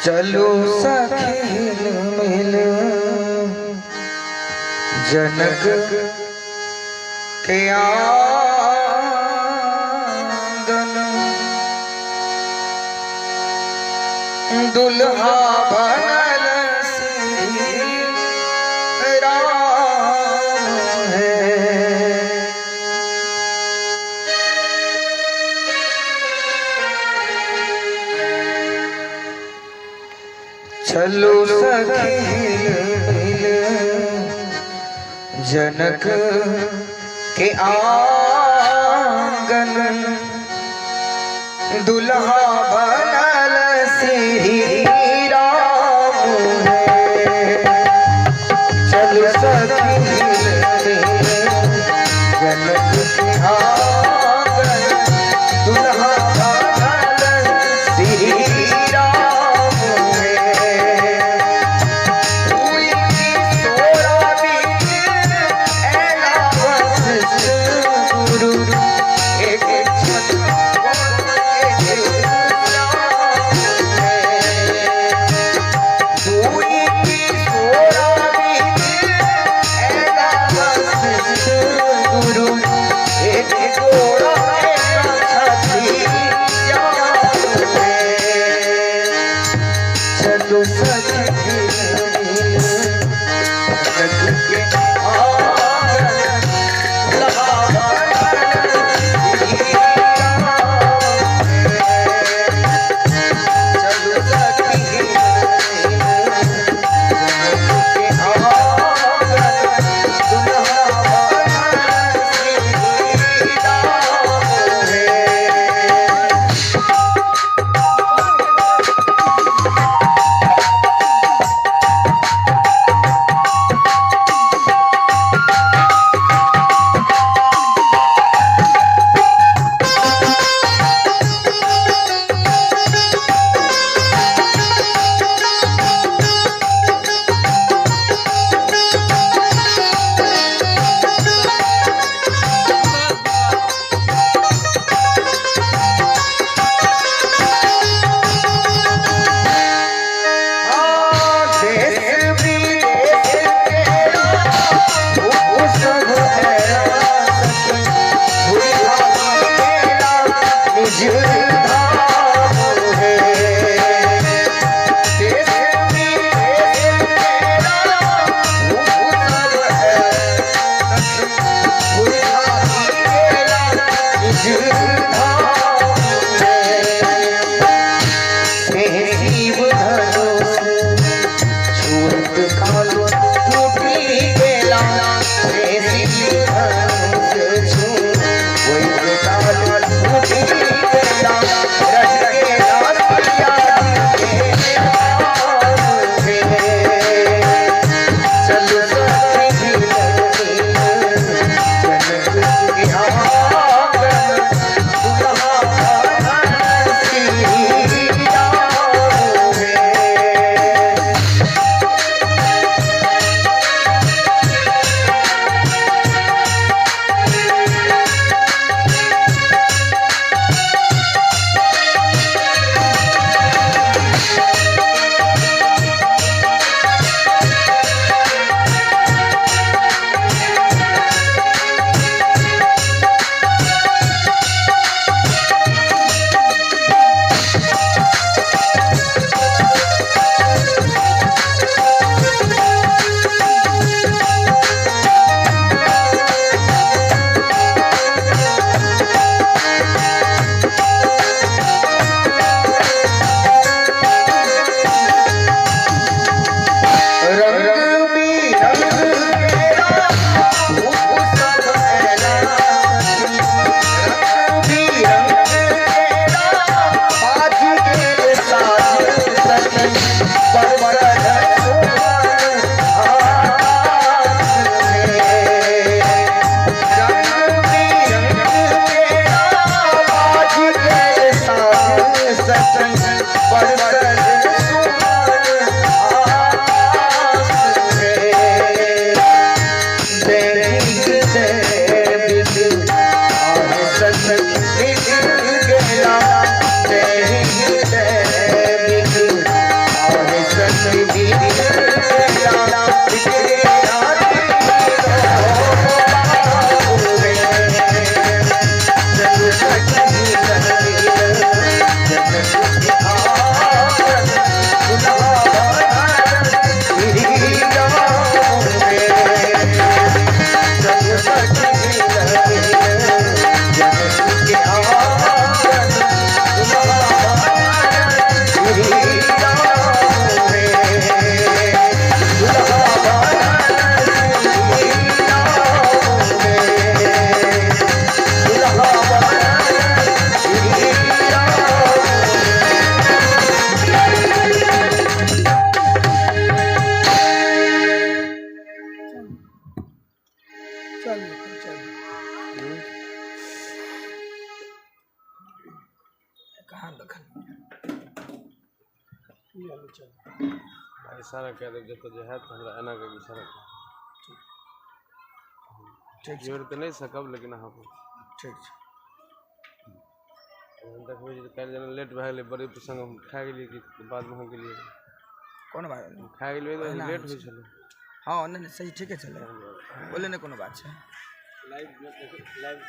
चलो सखी मिल जनक के आंगन, दुल्हा बनल श्री राम है। चलो सखी मिल जनक के आंगन, दुल्हा बनल श्री राम है। चलो सखी मिल जनक के आंगन, दुल्हा बनल श्री राम है। हुई की सोरा बीच ऐला वशिष्ठ गुरु, एक छत एक श्याम है। हुई की सोरा बीच ऐला वशिष्ठ गुरु, एक गोरा एक छत्री श्याम है। चलो सखी मिल जनक के आंगन, दुल्हा बनल श्री राम है। चलो सखी मिल जनक के आंगन, दुल्हा बनल श्री राम है। हँ देखल। इशारा कए देब जतऽ जे हैत, हमरा एना कऽ इशारा कए। ठीक छै। जोड़ि तऽ नहि सकब, लेकिन अहाँ ठीक छै। देखबै जे काल्हि जेना लेट भए गेलै, बड़ी प्रसङ्ग हम खा गेलियै कि बादमे हम गेलियै। कोनो बात नहि। खा गेलियै तऽ ओहिना लेट होइ होइ छै। छलै। हँ, नहि नहि, सही, ठीके छलै, बोले नहि कोनो बात छै। Live live.